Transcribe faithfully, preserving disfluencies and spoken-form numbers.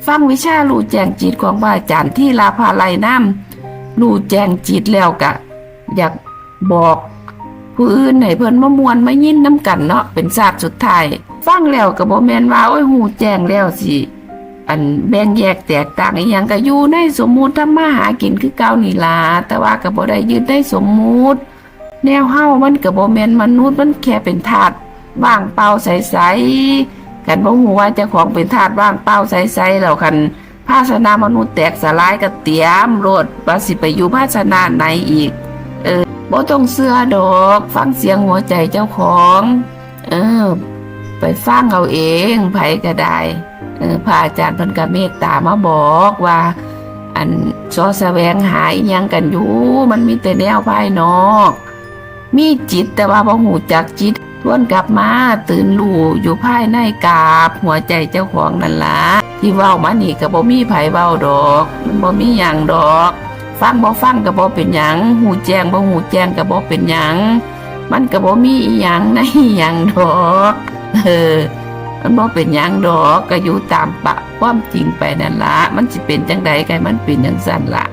ฟังวิชารู้แจ้งจิตของพระอาจารย์ทีละพาไลนำ รู้แจ้งจิตแล้วกะ อยากบอกผู้อื่นให้เพิ่นมาม่วนมายินนำกันเนาะ เป็นชาติสุดท้าย ฟังแล้วก็บ่แม่นว่า โอ้ย ฮู้แจ้งแล้วสิ อันแบ่งแยกแตกต่างอีหยัง ก็อยู่ในสมมุติทำมาหากินคือเก่านี่ล่ะ แต่ว่าก็บ่ได้ยึดในสมมุติ แนวเฮามันก็บ่แม่นมนุษย์ มันแค่เป็นธาตุว่างเปล่าใสๆ คันบ่ฮู้ว่าเจ้าของเป็นธาตุว่างเปล่าใสๆ แล้ว คันภาชนะมนุษย์แตกสลายก็เตรียมโลด ว่าสิไปอยู่ภาชนะไหนอีก เออ บ่ต้องเชื่อดอก ฟังเสียงหัวใจเจ้าของ เออ ไปฟังเอาเอง ไผก็ได้ เออ พระอาจารย์เพิ่นก็เมตตามาบอกว่า อัน ซอแสวงหาอิหยังกันอยู่ มันมีแต่แนวภายนอก มีจิตแต่ว่าบ่ฮู้จักจิต ทวนกลับมาตื่นรู้อยู่ภายในกาบหัวใจเจ้าของนั่นล่ะ ที่เว้ามานี่ก็บ่มีไผเว้าดอก มันบ่มีหยังดอก ฟังบ่ฟังก็บ่เป็นหยัง ฮู้แจ้งบ่ฮู้แจ้งก็บ่เป็นหยัง มันก็บ่มีอิหยังในอิหยังดอก เออ มันบ่เป็นหยังดอก ก็อยู่ตามปะความจริงไปนั่นล่ะ มันสิเป็นจั่งใดก็ให้มันเป็นจั่งซั้นล่ะ